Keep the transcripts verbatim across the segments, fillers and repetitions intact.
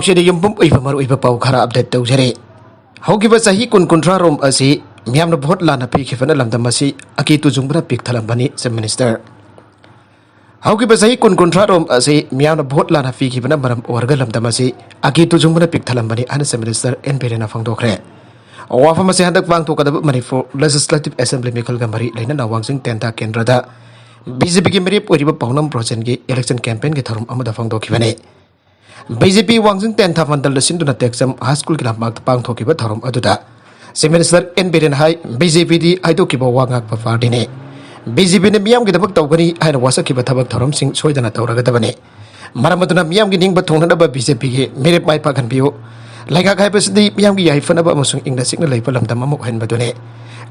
ꯁꯤꯗ ꯌꯨꯝꯐꯝ ꯑꯣꯏꯕ ꯃꯔꯨꯑꯣꯏꯕ ꯄꯥꯎ ꯈꯔ ꯑꯞꯗꯦꯠ ꯇꯧꯖꯔꯤ꯫ ꯍꯧꯈꯤꯕ ꯆꯍꯤ ꯀꯨꯟ ꯀꯨꯟꯊ꯭ꯔꯥ ꯔꯣꯝ ꯑꯁꯤ ꯃꯤꯌꯥꯝꯅ ꯚꯣꯠ ꯂꯥꯟꯅ ꯄꯤꯈꯤꯕꯅ ꯂꯝꯗꯝ ꯑꯁꯤ ꯑꯀꯤ ꯇꯨꯖꯨꯡꯕꯅ ꯄꯤꯛ ꯊꯜꯂꯝꯕꯅꯤ, ꯆꯤꯐ ꯃꯤꯅꯤꯁꯇꯔ꯫ ꯍꯧꯈꯤꯕ ꯆꯍꯤ ꯀꯨꯟ ꯀꯨꯟꯊ꯭ꯔꯥ ꯔꯣꯝ ꯑꯁꯤ ꯃꯤꯌꯥꯝꯅ ꯚꯣꯠ ꯂꯥꯟꯅ ꯄꯤꯈꯤꯕꯅ ꯃꯔꯝ ꯑꯣꯏꯔꯒ ꯂꯝꯗꯝ ꯑꯁꯤ ꯑꯀꯤ ꯇꯨꯖꯨꯡꯕꯅ ꯄꯤꯛ ꯊꯜꯂꯝꯕꯅꯤ ꯍꯥꯏꯅ ꯆꯤꯐ ꯃꯤꯅꯤꯁꯇꯔ ꯑꯦꯟ ꯕꯤꯔꯦꯟꯅ ꯐꯣꯡꯗꯣꯛꯈ꯭ꯔꯦ꯫ ꯋꯥꯐꯝ ꯑꯁꯤ ꯍꯟꯗꯛ ꯄꯥꯡꯊꯣꯛꯀꯗꯕ ꯃꯅꯤꯄꯨꯔ ꯂꯦꯖꯤꯁꯂꯦꯇꯤꯚ ꯑꯦꯁꯦꯝꯕ꯭ꯂꯤ ꯃꯤꯈꯜꯒ ꯃꯔꯤ ꯂꯩꯅꯅ ꯋꯥꯡꯖꯤꯡ ꯇꯦꯟꯊꯥ ꯀꯦꯟꯗ꯭ꯔꯗ ꯕꯤ ꯖꯦ ꯄꯤꯒꯤ ꯃꯤꯔꯦꯞ ꯑꯣꯏꯔꯤꯕ ꯄꯥꯎꯅꯝ ꯕ꯭ꯔꯣꯖꯦꯟꯒꯤ ꯏꯂꯦꯛꯁꯟ ꯀꯦꯝꯄꯦꯟꯒꯤ ꯊꯧꯔꯝ ꯑꯃꯗ ꯐꯣꯡꯗꯣꯛꯈꯤꯕꯅꯤ꯫ ꯕꯤ ꯖꯦ ꯄꯤ ꯋꯥꯡꯖꯤꯡ ꯇꯦꯟꯊꯥ ꯃꯟꯗꯜꯗ ꯁꯤꯟꯗꯨꯅ ꯇꯦꯛꯆꯝ ꯍꯥꯏ ꯁ꯭ꯀꯨꯜꯒꯤ ꯂꯝꯄꯥꯛꯇ ꯄꯥꯡꯊꯣꯛꯈꯤꯕ ꯊꯧꯔꯝ ꯑꯗꯨꯗ ꯆꯤꯐ ꯃꯤꯅꯤꯁꯇꯔ ꯑꯦꯟ ꯕꯤꯔꯦꯟ ꯍꯥꯏ, ꯕꯤ ꯖꯦ ꯄꯤꯗꯤ ꯍꯥꯏꯗꯣꯛꯈꯤꯕ ꯋꯥ ꯉꯥꯛꯄ ꯄꯥꯔꯇꯤꯅꯤ꯫ ꯕꯤ ꯖꯦ ꯄꯤꯅ ꯃꯤꯌꯥꯝꯒꯤꯗꯃꯛ ꯇꯧꯒꯅꯤ ꯍꯥꯏꯅ ꯋꯥꯁꯛꯈꯤꯕ ꯊꯕꯛ ꯊꯧꯔꯝꯁꯤꯡ ꯁꯣꯏꯗꯅ ꯇꯧꯔꯒꯗꯕꯅꯤ꯫ ꯃꯔꯝ ꯑꯗꯨꯅ ꯃꯤꯌꯥꯝꯒꯤ ꯅꯤꯡꯕ ꯊꯨꯡꯅꯅꯕ ꯕꯤ ꯖꯦ ꯄꯤꯒꯤ ꯃꯤꯔꯦꯞ ꯃꯥꯏ ꯄꯥꯛꯍꯟꯕꯤꯌꯨ꯫ ꯂꯩꯉꯥꯛ ꯍꯥꯏꯕꯁꯤꯗꯤ ꯃꯤꯌꯥꯝꯒꯤ ꯌꯥꯏꯐꯅꯕ ꯑꯃꯁꯨꯡ ꯏꯪꯅ ꯆꯤꯛꯅ ꯂꯩꯕ ꯂꯝꯗꯝ ꯑꯃ ꯑꯣꯏꯍꯟꯕꯗꯨꯅꯤ꯫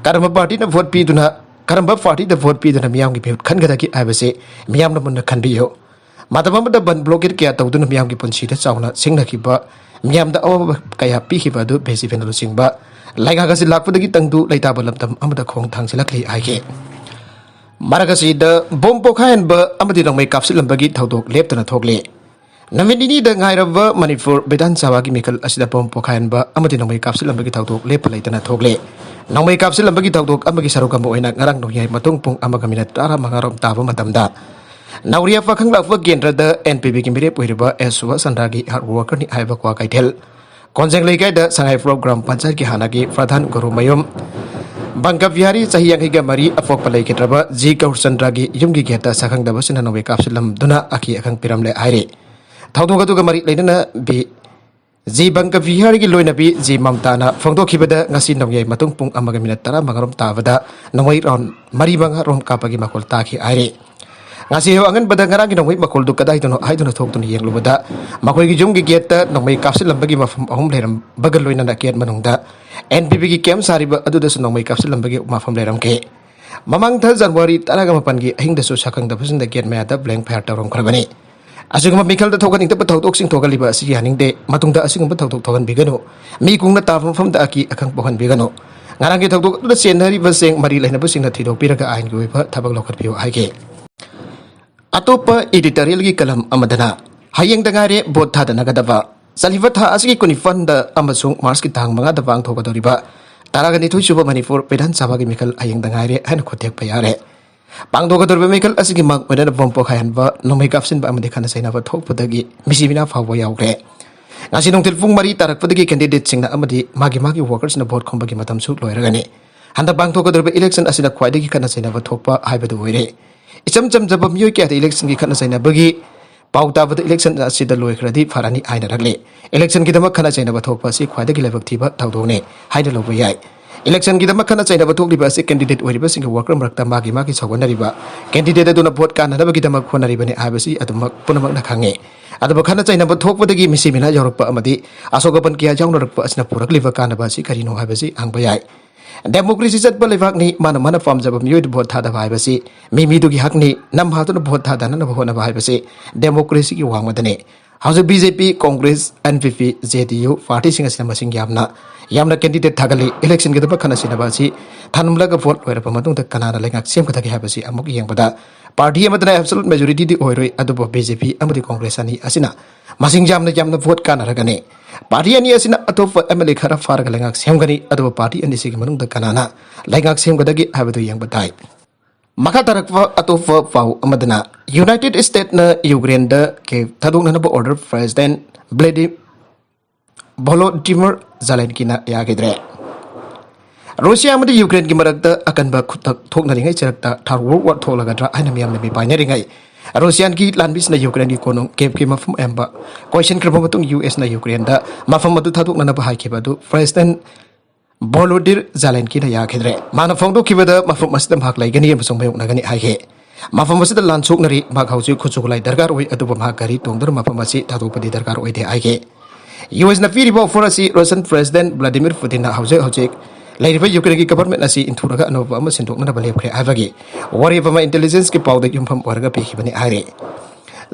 ꯀꯔꯝꯕ ꯄꯥꯔꯇꯤꯅ ꯚꯣꯠ ꯄꯤꯗꯨꯅ, ꯀꯔꯝꯕ ꯄꯥꯔꯇꯤꯗ ꯚꯣꯠ ꯄꯤꯗꯨꯅ ꯃꯤꯌꯥꯝꯒꯤ ꯃꯤꯍꯨꯠ ꯈꯟꯒꯗꯒꯦ ꯍꯥꯏꯕꯁꯤ ꯃꯤꯌꯥꯝꯅ ꯃꯨꯟꯅ ꯈꯟꯕꯤꯌꯨ꯫ ꯃꯇꯝ ꯑꯃꯗ ꯕꯟ ꯕ꯭ꯂꯣꯀꯦꯠ ꯀꯌꯥ ꯇꯧꯗꯨꯅ ꯃꯤꯌꯥꯝꯒꯤ ꯄꯨꯟꯁꯤꯗ ꯆꯥꯎꯅ ꯁꯤꯡꯅꯈꯤꯕ, ꯃꯤꯌꯥꯝꯗ ꯑꯋꯥꯕ ꯀꯌꯥ ꯄꯤꯈꯤꯕ ꯑꯗꯨ ꯕꯤ ꯖꯦ ꯄꯤꯅ ꯂꯨꯆꯤꯡꯕ ꯂꯩꯉꯥꯛ ꯑꯁꯤ ꯂꯥꯛꯄꯗꯒꯤ ꯇꯪꯗꯨ ꯂꯩꯇꯥꯕ ꯂꯝꯗꯝ ꯑꯃꯗ ꯈꯣꯡ ꯊꯥꯡꯖꯤꯜꯂꯛꯂꯤ ꯍꯥꯏꯈꯤ꯫ ꯃꯔꯛ ꯑꯁꯤꯗ ꯕꯣꯝ ꯄꯣꯈꯥꯏꯍꯟꯕ ꯑꯃꯗꯤ ꯅꯣꯡꯃꯩ ꯀꯥꯞꯁꯤꯜꯂꯝꯕꯒꯤ ꯊꯧꯗꯣꯛ ꯂꯦꯞꯇꯅ ꯊꯣꯛꯂꯤ꯫ ꯅꯨꯃꯤꯠ ꯅꯤꯅꯤꯗ ꯉꯥꯏꯔꯕ ꯃꯅꯤꯄꯨꯔ ꯕꯤꯙꯥꯟ ꯁꯚꯥꯒꯤ ꯃꯤꯈꯜ ꯑꯁꯤꯗ ꯕꯣꯝ ꯄꯣꯈꯥꯏꯍꯟꯕ ꯑꯃꯗꯤ ꯅꯣꯡꯃꯩ ꯀꯥꯞꯁꯤꯜꯂꯝꯕꯒꯤ ꯊꯧꯗꯣꯛ ꯂꯦꯞꯄ ꯂꯩꯇꯅ ꯊꯣꯛꯂꯤ꯫ ꯅꯣꯡꯃꯩ ꯀꯥꯞꯁꯤꯜꯂꯝꯕꯒꯤ ꯊꯧꯗꯣꯛ ꯑꯃꯒꯤ ꯁꯔꯨꯛ ꯑꯃ ꯑꯣꯏꯅ ꯉꯔꯥꯡ ꯅꯣꯡꯌꯥꯏ ꯃꯇꯨꯡ ꯄꯨꯡ ꯑꯃꯒ ꯃꯤꯅꯠ ꯇꯔꯥꯃꯉꯥ ꯔꯣꯝ ꯇꯥꯕ ꯃꯇꯝꯗ ꯅꯥꯎꯔꯤꯌꯥ ꯄꯥꯈꯪ ꯂꯥꯛꯄ ꯀꯦꯟꯗ꯭ꯔꯗ ꯑꯦꯟ ꯄꯤ ꯕꯤꯒꯤ ꯃꯤꯔꯦꯞ ꯑꯣꯏꯔꯤꯕ ꯑꯦꯁ ꯁꯨꯕꯥꯁ ꯆꯟꯗ꯭ꯔꯒꯤ ꯍꯥꯔꯗ ꯋꯥꯔꯀꯔꯅꯤ ꯍꯥꯏꯕ ꯀ꯭ꯋꯥꯀꯩꯊꯦꯜ ꯀꯣꯟꯖꯦꯡ ꯂꯩꯀꯥꯏꯗ ꯁꯉꯥꯏꯄ꯭ꯔꯧ ꯒ꯭ꯔꯥꯝ ꯄꯟꯆꯥꯌꯠꯀꯤ ꯍꯥꯟꯅꯒꯤ ꯄ꯭ꯔꯙꯥꯟ ꯒꯨꯔꯨꯃꯌꯨꯝ ꯕꯪꯒ ꯕꯤꯍꯥꯔꯤ, ꯆꯍꯤ ꯌꯥꯡꯈꯩꯒ ꯃꯔꯤ, ꯑꯄꯣꯛꯄ ꯂꯩꯈꯤꯗ꯭ꯔꯕ ꯖꯤ ꯒꯧꯔꯆꯟꯗ꯭ꯔꯒꯤ ꯌꯨꯝꯒꯤ ꯒꯦꯠꯇ ꯁꯛꯈꯪꯗꯕꯁꯤꯡꯅ ꯅꯣꯡꯃꯩ ꯀꯥꯞꯁꯤꯜꯂꯝꯗꯨꯅ ꯑꯀꯤ ꯑꯈꯪ ꯄꯤꯔꯝꯂꯦ ꯍꯥꯏꯔꯤ꯫ ꯊꯧꯗꯣꯛ ꯑꯗꯨꯒ ꯃꯔꯤ ꯂꯩꯅꯅ ꯕꯤ ꯖꯤ ꯕꯪꯒ ꯕꯤꯍꯥꯔꯤꯒꯤ ꯂꯣꯏꯅꯕꯤ ꯖꯤ ꯃꯝꯇꯥꯅ ꯐꯣꯡꯗꯣꯛꯈꯤꯕꯗ, ꯉꯁꯤ ꯅꯣꯡꯌꯥꯏ ꯃꯇꯨꯡ ꯄꯨꯡ ꯑꯃꯒ ꯃꯤꯅꯠ ꯇꯔꯥꯃꯉꯥ ꯔꯣꯝ ꯇꯥꯕꯗ ꯅꯣꯡꯃꯩ ꯔꯥꯎꯟ ꯃꯔꯤ ꯃꯉꯥ ꯔꯣꯝ ꯀꯥꯞꯄꯒꯤ ꯃꯈꯣꯜ ꯇꯥꯈꯤ ꯍꯥꯏꯔꯤ꯫ ꯉꯁꯤ ꯑꯌꯨꯛ ꯑꯉꯟꯕꯗ ꯉꯔꯥꯡꯒꯤ ꯅꯣꯡꯃꯩ ꯃꯈꯣꯜꯗꯨ ꯀꯗꯥꯏꯗꯅꯣ ꯍꯥꯏꯗꯨꯅ ꯊꯣꯛꯇꯨꯅ ꯌꯦꯡꯂꯨꯕꯗ, ꯃꯈꯣꯏꯒꯤ ꯌꯨꯝꯒꯤ ꯒꯦꯠꯇ ꯅꯣꯡꯃꯩ ꯀꯥꯞꯁꯤꯜꯂꯝꯕꯒꯤ ꯃꯐꯝ ꯑꯍꯨꯝ ꯂꯩꯔꯝꯕꯒ ꯂꯣꯏꯅꯅ ꯒꯦꯠ ꯃꯅꯨꯡꯗ ꯑꯦꯟ ꯄꯤ ꯕꯤꯒꯤ ꯀꯦꯝ ꯁꯥꯔꯤꯕ ꯑꯗꯨꯗꯁꯨ ꯅꯣꯡꯃꯩ ꯀꯥꯞꯁꯤꯜꯂꯝꯕꯒꯤ ꯃꯐꯝ ꯂꯩꯔꯝꯈꯤ꯫ ꯃꯃꯥꯡ ꯊꯥ ꯖꯅꯋꯥꯔꯤ ꯇꯔꯥꯃꯥꯄꯟꯒꯤ ꯑꯍꯤꯡꯗꯁꯨ ꯁꯛꯈꯪꯗꯕꯁꯤꯡꯗ ꯒꯦꯠ ꯃꯌꯥꯗ ꯕ꯭ꯂꯦꯡ ꯐꯥꯌꯔ ꯇꯧꯔꯝꯈ꯭ꯔꯕꯅꯤ꯫ ꯑꯁꯤꯒꯨꯝꯕ ꯃꯤꯈꯜꯗ ꯊꯣꯛꯍꯟꯅꯤꯡꯗꯕ ꯊꯧꯗꯣꯛꯁꯤꯡ ꯊꯣꯛꯍꯜꯂꯤꯕ ꯑꯁꯤ ꯌꯥꯅꯤꯡꯗꯦ꯫ ꯃꯇꯨꯡꯗ ꯑꯁꯤꯒꯨꯝꯕ ꯊꯧꯗꯣꯛ ꯊꯣꯛꯍꯟꯕꯤꯒꯅꯨ꯫ ꯃꯤ ꯀꯨꯡꯅ ꯇꯥꯕ ꯃꯐꯝꯗ ꯑꯀꯤ ꯑꯈꯪ ꯄꯣꯛꯍꯟꯕꯤꯒꯅꯨ꯫ ꯉꯔꯥꯡꯒꯤ ꯊꯧꯗꯣꯛ ꯑꯗꯨꯗ ꯆꯦꯟꯅꯔꯤꯕꯁꯤꯡ ꯃꯔꯤ ꯂꯩꯅꯕꯁꯤꯡꯅ ꯊꯤꯗꯣꯛꯄꯤꯔꯒ ꯑꯥꯏꯟꯒꯤ ꯑꯣꯏꯕ ꯊꯕꯛ ꯂꯧꯈꯠꯄꯤꯌꯨ ꯍꯥꯏꯈꯤ꯫ ꯑꯇꯣꯞꯄ ꯏꯗꯤꯇꯣꯔꯤꯌꯦꯜꯒꯤ ꯀꯂꯝ ꯑꯃꯗꯅ, ꯍꯌꯦꯡꯗ ꯉꯥꯏꯔꯦ ꯚꯣꯠ ꯊꯥꯗꯅꯒꯗꯕ꯫ ꯆꯠꯂꯤꯕ ꯊꯥ ꯑꯁꯤꯒꯤ ꯀꯨꯟꯅꯤꯄꯥꯟꯗ ꯑꯃꯁꯨꯡ ꯃꯥꯔꯆꯀꯤ ꯇꯥꯡ ꯃꯉꯥꯗ ꯄꯥꯡꯊꯣꯛꯀꯗꯧꯔꯤꯕ ꯇꯔꯥꯒ ꯅꯤꯊꯣꯏ ꯁꯨꯕ ꯃꯅꯤꯄꯨꯔ ꯕꯤꯙꯥꯟ ꯁꯚꯥꯒꯤ ꯃꯤꯈꯜ ꯍꯌꯦꯡꯗ ꯉꯥꯏꯔꯦ ꯍꯥꯏꯅ ꯈꯨꯠꯊꯦꯛꯄ ꯌꯥꯔꯦ꯫ ꯄꯥꯡꯊꯣꯛꯀꯗꯧꯔꯤꯕ ꯃꯤꯈꯜ ꯑꯁꯤꯒꯤ ꯃꯥꯡ ꯑꯣꯏꯅꯅ ꯕꯣꯝ ꯄꯣꯈꯥꯏꯍꯟꯕ, ꯅꯣꯡꯃꯩ ꯀꯥꯞꯁꯤꯟꯕ ꯑꯃꯗꯤ ꯈꯠꯅ ꯆꯩꯅꯕ ꯊꯣꯛꯄꯗꯒꯤ ꯃꯤꯁꯤ ꯃꯤꯅꯥ ꯐꯥꯎꯕ ꯌꯥꯎꯈ꯭ꯔꯦ꯫ ꯉꯁꯤ ꯅꯨꯡꯊꯤꯜ ꯄꯨꯡ ꯃꯔꯤ ꯇꯥꯔꯛꯄꯗꯒꯤ candidateꯁꯤꯡꯅ ꯑꯃꯗꯤ ꯃꯥꯒꯤ ꯃꯥꯒꯤ workersꯅ vote ꯈꯣꯝꯕꯒꯤ ꯃꯇꯝꯁꯨ ꯂꯣꯏꯔꯒꯅꯤ꯫ ꯍꯟꯗꯛ ꯄꯥꯡꯊꯣꯛꯀꯗꯧꯔꯤꯕ election ꯑꯁꯤꯗ ꯈ꯭ꯋꯥꯏꯗꯒꯤ ꯈꯠꯅ ꯆꯩꯅꯕ ꯊꯣꯛꯄ ꯍꯥꯏꯕꯗꯨ ꯑꯣꯏꯔꯦ꯫ ꯏꯆꯝ ꯆꯝꯖꯕ ꯃꯤꯑꯣꯏ ꯀꯌꯥꯗ electionꯒꯤ ꯈꯠꯅ ꯆꯩꯅꯕꯒꯤ ꯄꯥꯎ ꯇꯥꯕꯗ election ꯑꯁꯤꯗ ꯂꯣꯏꯈ꯭ꯔꯗꯤ ꯐꯔꯅꯤ ꯍꯥꯏꯅꯔꯛꯂꯤ꯫ Electionꯒꯤꯗꯃꯛ ꯈꯠꯅ ꯆꯩꯅꯕ ꯊꯣꯛꯄ ꯑꯁꯤ ꯈ꯭ꯋꯥꯏꯗꯒꯤ ꯂꯥꯏꯕꯛ ꯊꯤꯕ ꯊꯧꯗꯣꯛꯅꯤ ꯍꯥꯏꯅ ꯂꯧꯕ ꯌꯥꯏ꯫ Electionꯒꯤꯗꯃꯛ ꯈꯠꯅ ꯆꯩꯅꯕ ꯊꯣꯛꯂꯤꯕ ꯑꯁꯤ candidate ꯑꯣꯏꯔꯤꯕꯁꯤꯡꯒꯤ worker ꯃꯔꯛꯇ ꯃꯥꯒꯤ ꯃꯥꯒꯤ ꯁꯧꯒꯠꯅꯔꯤꯕ, candidate ꯑꯗꯨꯅ vote ꯀꯥꯟꯅꯅꯕꯒꯤꯗꯃꯛ ꯍꯣꯠꯅꯔꯤꯕꯅꯤ ꯍꯥꯏꯕꯁꯤ ꯑꯗꯨꯃꯛ ꯄꯨꯝꯅꯃꯛꯅ ꯈꯪꯉꯤ꯫ ꯑꯗꯨꯕꯨ ꯈꯠꯅ ꯆꯩꯅꯕ ꯊꯣꯛꯄꯗꯒꯤ ꯃꯤꯁꯤ ꯃꯤꯅꯥ ꯌꯥꯎꯔꯛꯄ ꯑꯃꯗꯤ ꯑꯁꯣꯛ ꯑꯄꯟ ꯀꯌꯥ ꯌꯥꯎꯅꯔꯛꯄ ꯑꯁꯤꯅ ꯄꯨꯔꯛꯂꯤꯕ ꯀꯥꯟꯅꯕ ꯑꯁꯤ ꯀꯔꯤꯅꯣ ꯍꯥꯏꯕꯁꯤ ꯍꯪꯕ ꯌꯥꯏ꯫ Democracy ꯆꯠꯄ ꯂꯩꯕꯥꯛꯅꯤ, ꯃꯥꯅ ꯃꯥꯅ ꯄꯥꯝꯖꯕ ꯃꯤꯑꯣꯏꯗ vote ꯊꯥꯗꯕ ꯍꯥꯏꯕꯁꯤ ꯃꯤ ꯃꯤꯗꯨꯒꯤ ꯍꯛꯅꯤ, ꯅꯝ ꯍꯥꯗꯨꯅ vote ꯊꯥꯗꯅꯅꯕ ꯍꯣꯠꯅꯕ ꯍꯥꯏꯕꯁꯤ democracyꯒꯤ ꯋꯥꯡꯃꯗꯅꯤ꯫ ꯍꯧꯖꯤꯛ BJP, Congress, NPP, JDU partyꯁꯤꯡ ꯑꯁꯤꯅ ꯃꯁꯤꯡ ꯌꯥꯝꯅ, ꯌꯥꯝꯅ candidate ꯊꯥꯒꯠꯂꯤ꯫ Electionꯒꯤꯗꯃꯛ ꯈꯠꯅ ꯆꯩꯅꯕ ꯑꯁꯤ ꯊꯜꯂꯒ vote ꯂꯣꯏꯔꯕ ꯃꯇꯨꯡꯗ ꯀꯅꯥꯅ ꯂꯩꯉꯥꯛ ꯁꯦꯝꯒꯗꯒꯦ ꯍꯥꯏꯕꯁꯤ ꯑꯃꯨꯛ ꯌꯦꯡꯕꯗ party ꯑꯃꯗꯅ absolute majorityꯗꯤ ꯑꯣꯏꯔꯣꯏ, ꯑꯗꯨꯕꯨ BJP ꯑꯃꯗꯤ Congress ꯑꯅꯤ ꯑꯁꯤꯅ ꯃꯁꯤꯡ ꯌꯥꯝꯅ ꯌꯥꯝꯅ vote ꯀꯥꯟꯅꯔꯒꯅꯤ꯫ Party ꯑꯅꯤ ꯑꯁꯤꯅ ꯑꯇꯣꯞꯄ MLA ꯈꯔ ꯐꯥꯔꯒ ꯂꯩꯉꯥꯛ ꯁꯦꯝꯒꯅꯤ, ꯑꯗꯨꯕꯨ party ꯑꯅꯤꯁꯤꯒꯤ ꯃꯅꯨꯡꯗ ꯀꯅꯥꯅ ꯂꯩꯉꯥꯛ ꯁꯦꯝꯒꯗꯒꯦ ꯍꯥꯏꯕꯗꯨ ꯌꯦꯡꯕ ꯇꯥꯏ꯫ ꯃꯈꯥ ꯇꯥꯔꯛꯄ ꯑꯇꯣꯞꯄ ꯄꯥꯎ ꯑꯃꯗꯅ, United Statesꯅ Ukraineꯗ Kyiv ꯊꯥꯗꯣꯛꯅꯅꯕ order President Vladimir Volodymyr Zelenskyꯅ ꯌꯥꯈꯤꯗ꯭ꯔꯦ꯫ ꯔꯨꯁꯤꯌꯥ ꯑꯃꯗꯤ ꯌꯨꯀ꯭ꯔꯦꯟꯒꯤ ꯃꯔꯛꯇ ꯑꯀꯟꯕ ꯈꯨꯠꯊꯛ ꯊꯣꯛꯅꯔꯤꯉꯩ ꯆꯔꯛꯇ third world war ꯊꯣꯛꯂꯒꯗ꯭ꯔꯥ ꯍꯥꯏꯅ ꯃꯤꯌꯥꯝꯅ ꯃꯤꯄꯥꯏꯅꯔꯤꯉꯩ, ꯔꯨꯁꯤꯌꯥꯟꯒꯤ ꯂꯥꯟꯃꯤꯁꯤꯅ ꯌꯨꯀ꯭ꯔꯦꯟꯒꯤ ꯀꯣꯅꯨꯡ ꯀꯦꯞꯀꯤ ꯃꯐꯝ ꯑꯌꯥꯝꯕ ꯀꯣꯏꯁꯤꯟꯈ꯭ꯔꯕ ꯃꯇꯨꯡ, ꯌꯨ ꯑꯦꯁꯅ ꯌꯨꯀ꯭ꯔꯦꯟꯗ ꯃꯐꯝ ꯑꯗꯨ ꯊꯥꯗꯣꯛꯅꯅꯕ ꯍꯥꯏꯈꯤꯕ ꯑꯗꯨ President Volodymyr Zelenskyꯅ ꯌꯥꯈꯤꯗ꯭ꯔꯦ꯫ ꯃꯥꯅ ꯐꯣꯡꯗꯣꯛꯈꯤꯕꯗ ꯃꯐꯝ ꯑꯁꯤꯗ ꯃꯍꯥꯛ ꯂꯩꯒꯅꯤ ꯑꯃꯁꯨꯡ ꯃꯥꯌꯣꯛꯅꯒꯅꯤ ꯍꯥꯏꯈꯤ꯫ ꯃꯐꯝ ꯑꯁꯤꯗ ꯂꯥꯟ ꯁꯣꯛꯅꯔꯤ, ꯃꯍꯥꯛ ꯍꯧꯖꯤꯛ ꯈꯨꯠꯁꯨ ꯈꯨꯠꯂꯥꯏ ꯗꯔꯀꯥꯔ ꯑꯣꯏ, ꯑꯗꯨꯕꯨ ꯃꯍꯥꯛ ꯒꯥꯔꯤ ꯇꯣꯡꯗꯨꯅ ꯃꯐꯝ ꯑꯁꯤ ꯊꯥꯗꯣꯛꯄꯗꯤ ꯗꯔꯀꯥꯔ ꯑꯣꯏꯗꯦ ꯍꯥꯏꯈꯤ꯫ ꯌꯨ ꯑꯦꯁꯅ ꯄꯤꯔꯤꯕ offer ꯑꯁꯤ Russian President Vladimir Putinꯅ ꯍꯧꯖꯤꯛ ꯍꯧꯖꯤꯛ ꯂꯩꯔꯤꯕ ꯌꯨꯀ꯭ꯔꯦꯟꯒꯤ government ꯑꯁꯤ ꯏꯟꯊꯨꯔꯒ ꯑꯅꯧꯕ ꯑꯃ ꯁꯤꯟꯗꯣꯛꯅꯅꯕ ꯂꯦꯞꯈ꯭ꯔꯦ ꯍꯥꯏꯕꯒꯤ ꯋꯥꯔꯦꯞ ꯑꯃ intelligenceꯀꯤ ꯄꯥꯎꯗ ꯌꯨꯝꯐꯝ ꯑꯣꯏꯔꯒ ꯄꯤꯈꯤꯕꯅꯤ ꯍꯥꯏꯔꯤ꯫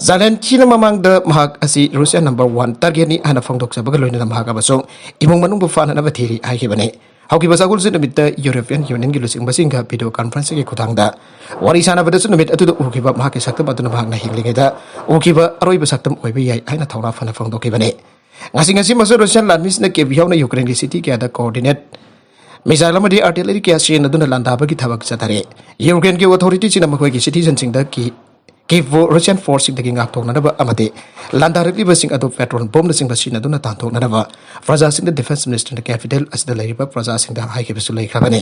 ꯖꯦꯂꯦꯟꯁꯀꯤꯅ ꯃꯃꯥꯡꯗ ꯃꯍꯥꯛ ꯑꯁꯤ ꯔꯨꯁꯤꯌꯥ number one targetꯅꯤ ꯍꯥꯏꯅ ꯐꯣꯡꯗꯣꯛꯆꯕꯒ ꯂꯣꯏꯅꯅ ꯃꯍꯥꯛ ꯑꯃꯁꯨꯡ ꯏꯃꯨꯡ ꯃꯅꯨꯡꯕꯨ ꯐꯥꯅꯅꯕ ꯊꯤꯔꯤ ꯍꯥꯏꯈꯤꯕꯅꯤ꯫ ꯍꯧꯈꯤꯕ ꯁꯒꯣꯜꯁꯦꯟ ꯅꯨꯃꯤꯠꯇ European Unionꯒꯤ ꯂꯨꯆꯤꯡꯕꯁꯤꯡꯒ video conferenceꯀꯤ ꯈꯨꯠꯊꯥꯡꯗ ꯋꯥꯔꯤ ꯁꯥꯟꯅꯕꯗꯁꯨ ꯅꯨꯃꯤꯠ ꯑꯗꯨꯗ ꯎꯈꯤꯕ ꯃꯍꯥꯛꯀꯤ ꯁꯛꯇꯝ ꯑꯗꯨꯅ ꯃꯍꯥꯛꯅ ꯍꯤꯡꯂꯤꯉꯩꯗ ꯎꯈꯤꯕ ꯑꯔꯣꯏꯕ ꯁꯛꯇꯝ ꯑꯣꯏꯕ ꯌꯥꯏ ꯍꯥꯏꯅ ꯊꯧꯅꯥ ꯐꯅ ꯐꯣꯡꯗꯣꯛꯈꯤꯕꯅꯤ꯫ ꯉꯁꯤ ꯉꯁꯤꯃꯁꯨ ꯔꯨꯁꯤꯌꯥꯟ ꯂꯥꯟꯃꯤꯁꯤꯡꯅ ꯀꯦꯞ ꯌꯥꯎꯅ ꯌꯨꯀ꯭ꯔꯦꯟꯒꯤ ꯁꯤꯇꯤ ꯀꯌꯥꯗ ꯀꯣꯑꯣꯔꯗꯤꯅꯦꯠ ꯃꯤꯁꯥꯏꯜ ꯑꯃꯗꯤ ꯑꯥꯔꯇꯤꯂꯔꯤ ꯀꯌꯥ ꯁꯤꯖꯤꯟꯅꯗꯨꯅ ꯂꯥꯟꯗꯥꯕꯒꯤ ꯊꯕꯛ ꯆꯠꯊꯔꯦ꯫ ꯌꯨꯀ꯭ꯔꯦꯟꯒꯤ ꯑꯣꯊꯣꯔꯤꯇꯤꯁꯤꯡꯅ ꯃꯈꯣꯏꯒꯤ ꯁꯤꯇꯤꯖꯟꯁꯤꯡꯗ ꯀꯤ ꯀꯤꯕꯨ ꯔꯨꯁꯤꯌꯥꯟ ꯐꯣꯔꯁꯁꯤꯡꯗꯒꯤ ꯉꯥꯛꯊꯣꯛꯅꯅꯕ ꯑꯃꯗꯤ ꯂꯥꯟꯗꯥꯔꯛꯂꯤꯕꯁꯤꯡ ꯑꯗꯨ ꯄꯦꯇ꯭ꯔꯣꯜ ꯕꯣꯝꯅꯆꯤꯡꯕ ꯁꯤꯖꯤꯟꯅꯗꯨꯅ ꯇꯥꯟꯊꯣꯛꯅꯅꯕ ꯄ꯭ꯔꯖꯥꯁꯤꯡꯗ ꯗꯤꯐꯦꯟꯁ ꯃꯤꯅꯤꯁꯇꯔꯅ ꯀꯦꯄꯤꯇꯦꯜ ꯑꯁꯤꯗ ꯂꯩꯔꯤꯕ ꯄ꯭ꯔꯖꯥꯁꯤꯡꯗ ꯍꯥꯏꯈꯤꯕꯁꯨ ꯂꯩꯈ꯭ꯔꯕꯅꯤ꯫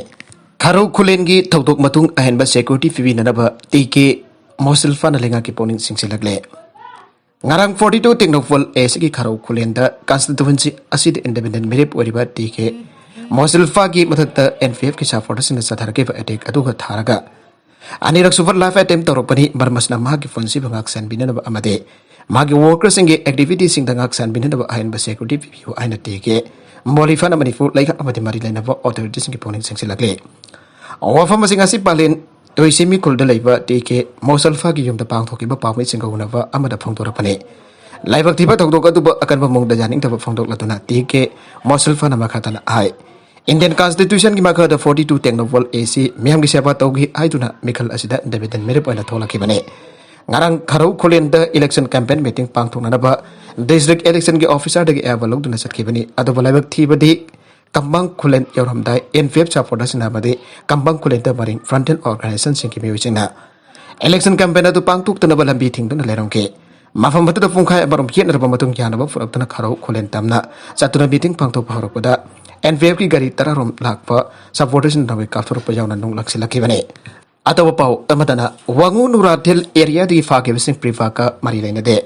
ꯈꯥꯔꯧ ꯈꯨꯂꯦꯟꯒꯤ ꯊꯧꯗꯣꯛ ꯃꯇꯨꯡ ꯑꯍꯦꯟꯕ ꯁꯦꯀ꯭ꯌꯨꯔꯤꯇꯤ ꯄꯤꯕꯤꯅꯅꯕ ꯇꯤ ꯀꯦ ꯃꯣꯁꯤꯜꯐꯥꯅ ꯂꯩꯉꯥꯛꯀꯤ ꯄꯨꯛꯅꯤꯡ ꯆꯤꯡꯁꯤꯜꯂꯛꯂꯦ꯫ ꯉꯔꯥꯡ ꯐꯣꯔꯇꯤ ꯇꯨ ꯇꯦꯡꯅꯧꯄꯜ ꯑꯦ ꯁꯤꯒꯤ ꯈꯥꯔꯧ ꯈꯨꯂꯦꯟꯗ ꯀꯟꯁꯇꯤꯇ꯭ꯋꯦꯟꯁꯤ ꯑꯁꯤꯗ ꯏꯟꯗꯤꯄꯦꯟꯗꯦꯟ ꯃꯤꯔꯦꯞ ꯑꯣꯏꯔꯤꯕ ꯇꯤ ꯀꯦ ꯃꯣꯁꯤꯜꯐꯥꯒꯤ ꯃꯊꯛꯇ ꯑꯦꯟ ꯄꯤ ꯑꯦꯐꯀꯤ ꯁꯄꯣꯔꯇꯔꯁꯤꯡꯅ ꯆꯠꯊꯔꯛꯈꯤꯕ ꯑꯦꯇꯦꯛ ꯑꯗꯨꯒ ꯊꯥꯔꯒ ꯑꯅꯤꯔꯛ ꯁꯨꯕ ꯂꯥꯏꯐ ꯑꯦꯇꯦꯝ ꯇꯧꯔꯛꯄꯅꯤ꯫ ꯃꯔꯝ ꯑꯁꯤꯅ ꯃꯍꯥꯛꯀꯤ ꯄꯨꯟꯁꯤꯕꯨ ꯉꯥꯛ ꯁꯦꯟꯕꯤꯅꯅꯕ ꯑꯃꯗꯤ ꯃꯥꯒꯤ ꯋꯥꯔꯀꯔꯁꯤꯡꯒꯤ ꯑꯦꯛꯇꯤꯚꯤꯇꯤꯁꯤꯡꯗ ꯉꯥꯛ ꯁꯦꯟꯕꯤꯅꯅꯕ ꯑꯍꯦꯟꯕ ꯁꯦꯀ꯭ꯌꯨꯔꯤꯇꯤ ꯄꯤꯕꯤꯌꯨ ꯍꯥꯏꯅ ꯇꯤ ꯀꯦ ꯃꯣꯁꯤꯜꯐꯥꯅ ꯃꯅꯤꯄꯨꯔ ꯂꯩꯉꯥꯛ ꯑꯃꯗꯤ ꯃꯔꯤ ꯂꯩꯅꯕ ꯑꯣꯊꯣꯔꯤꯇꯤꯁꯤꯡꯒꯤ ꯄꯨꯛꯅꯤꯡ ꯆꯤꯡꯁꯤꯜꯂꯛꯂꯤ꯫ ꯋꯥꯐꯝ ꯑꯁꯤ ꯉꯁꯤ ꯄꯥꯂꯦꯟ ꯇꯣꯏꯁꯦꯝꯃꯤ ꯈꯨꯜꯗ ꯂꯩꯕ ꯇꯤ ꯀꯦ ꯃꯣꯁꯤꯜꯐꯥꯒꯤ ꯌꯨꯝꯗ ꯄꯥꯡꯊꯣꯛꯈꯤꯕ ꯄꯥꯎꯃꯤꯁꯤꯡꯒ ꯎꯅꯕ ꯑꯃꯗ ꯐꯣꯡꯗꯣꯔꯛꯄꯅꯤ꯫ ꯂꯥꯏꯕꯛ ꯊꯤꯕ ꯊꯧꯗꯣꯛ ꯑꯗꯨꯕꯨ ꯑꯀꯟꯕ ꯃꯑꯣꯡꯗ ꯌꯥꯅꯤꯡꯗꯕ ꯐꯣꯡꯗꯣꯛꯂꯗꯨꯅ ꯇꯤ ꯀꯦ ꯃꯣꯁꯤꯜꯐꯥꯅ ꯃꯈꯥ ꯇꯥꯅ ꯍꯥꯏ, ꯏꯟꯗꯤꯌꯟ ꯀꯟꯁꯇꯤꯇ꯭ꯌꯨꯁꯟꯒꯤ ꯃꯈꯥꯗ ꯐꯣꯔꯇꯤ ꯇꯨ ꯇꯦꯡꯅꯧꯄꯜ ꯑꯦ ꯁꯤ ꯃꯤꯌꯥꯝꯒꯤ ꯁꯦꯕꯥ ꯇꯧꯈꯤ ꯍꯥꯏꯗꯨꯅ ꯃꯤꯈꯜ ꯑꯁꯤꯗ ꯏꯟꯗꯤꯄꯦꯟꯗꯦꯟ ꯃꯤꯔꯦꯞ ꯑꯣꯏꯅ ꯊꯣꯛꯂꯛꯈꯤꯕꯅꯤ꯫ ꯉꯔꯥꯡ ꯈꯥꯔꯧ ꯈꯨꯂꯦꯟꯗ ꯏꯂꯦꯛꯁꯟ ꯀꯦꯝꯄꯦꯟ ꯃꯤꯇꯤꯡ ꯄꯥꯡꯊꯣꯛꯅꯅꯕ ꯗꯤꯁꯇ꯭ꯔꯤꯛ ꯏꯂꯦꯛꯁꯟꯒꯤ ꯑꯣꯐꯤꯁꯥꯔꯗꯒꯤ ꯑꯌꯥꯕ ꯂꯧꯗꯨꯅ ꯆꯠꯈꯤꯕꯅꯤ꯫ ꯑꯗꯨꯕꯨ ꯂꯥꯏꯕꯛ ꯊꯤꯕꯗꯤ ꯀꯝꯕꯥꯡ ꯈꯨꯂꯦꯟ ꯌꯧꯔꯝꯗꯥꯏ ꯑꯦꯟ ꯄꯤ ꯑꯦꯐ ꯁꯄꯣꯔꯇꯔꯁꯤꯡꯅ ꯑꯃꯗꯤ ꯀꯝꯕꯥꯡ ꯈꯨꯂꯦꯟꯗ ꯃꯔꯤꯡ ꯐ꯭ꯔꯟꯇꯦꯜ ꯑꯣꯔꯒꯅꯥꯏꯖꯦꯁꯟꯁꯤꯡꯒꯤ ꯃꯤꯑꯣꯏꯁꯤꯡꯅ ꯏꯂꯦꯛꯁꯟ ꯀꯦꯝꯄꯦꯟ ꯑꯗꯨ ꯄꯥꯡꯊꯣꯛꯇꯅꯕ ꯂꯝꯕꯤ ꯊꯤꯡꯗꯨꯅ ꯂꯩꯔꯝꯈꯤ꯫ ꯃꯐꯝ ꯑꯗꯨꯗ ꯄꯨꯡꯈꯥꯏ ꯑꯃꯔꯣꯝ ꯌꯦꯠꯅꯔꯕ ꯃꯇꯨꯡ ꯌꯥꯅꯕ ꯄꯨꯔꯛꯇꯨꯅ ꯈꯥꯔꯧ ꯈꯨꯂꯦꯟ ꯇꯝꯅ ꯆꯠꯇꯨꯅ ꯃꯤꯇꯤꯡ ꯄꯥꯡꯊꯣꯛꯄ ꯍꯧꯔꯛꯄꯗ ꯑꯦꯟ ꯄꯤ ꯑꯦꯐꯀꯤ ꯒꯥꯔꯤ ꯇꯔꯥꯔꯣꯝ ꯂꯥꯛꯄ ꯁꯄꯣꯔꯇꯔꯁꯤꯡꯅ ꯅꯣꯡꯃꯩ ꯀꯥꯞꯊꯣꯔꯛꯄ ꯌꯥꯎꯅ ꯅꯨꯡ ꯂꯥꯛꯁꯤꯜꯂꯛꯈꯤꯕꯅꯤ꯫ ꯑꯇꯣꯞꯄ ꯄꯥꯎ ꯑꯃꯗꯅ ꯋꯥꯉꯨ ꯅꯨꯔꯥꯊꯦꯜ ꯑꯦꯔꯤꯌꯥꯗꯒꯤ ꯐꯥꯈꯤꯕꯁꯤꯡ ꯄ꯭ꯔꯤꯐꯥꯀ ꯃꯔꯤ ꯂꯩꯅꯗꯦ꯫